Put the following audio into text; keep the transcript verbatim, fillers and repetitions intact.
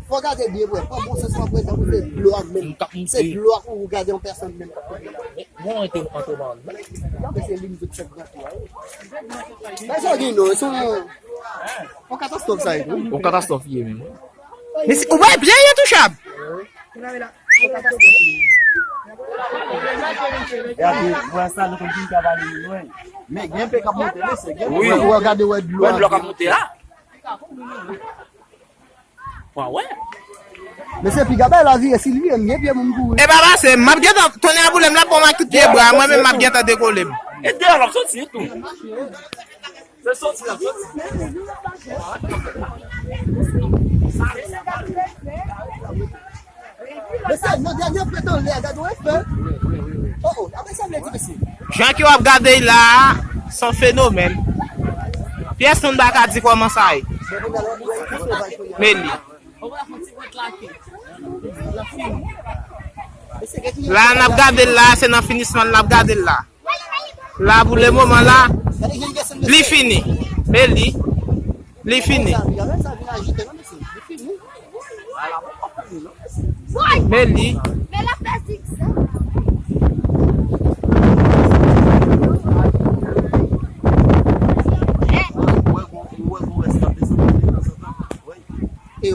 Fò gade byen vre, pran bon sans w ap wè tankou se dlo a menm. Se dlo a pou ou gade yon pèsòn menm k ap kouri la. Bon, ente antreman. Gade se li m tout fèk gran tou a wi. Sa sa gen non, se yon katastwòf sa ye tou. Yon katastwòf ye menm. Men si ou bay byen, yo touchab. Gade, mwen sa nou konn vin travay nou lwen. Men gen pe k ap monte, mesye, gen. Wi. Ou gade wè dlo. Wè dlo k ap monte a. Wa wè. Mesye, piga bay la vire, si l vire, m gen pye pou m kouri. E pa pase, m ap gentan, tonnè boule m la pran m ak tout pye bra, mwen menm m ap gentan dekole m. E deyò l ap soti tou. Se soti l ap soti. Mesye, nan dènye pretan lè, gade yon efè. Oh, oh, a mesye, vle di mesye. Jan ke w ap gade l la a, se yon fenomèn. Pyès moun pa ka di kòman sa ye. Men li. La n ap gade l la, se nan finisman n ap gade l la. La pou le moman la, li fini. Men li. Li fini. Men li.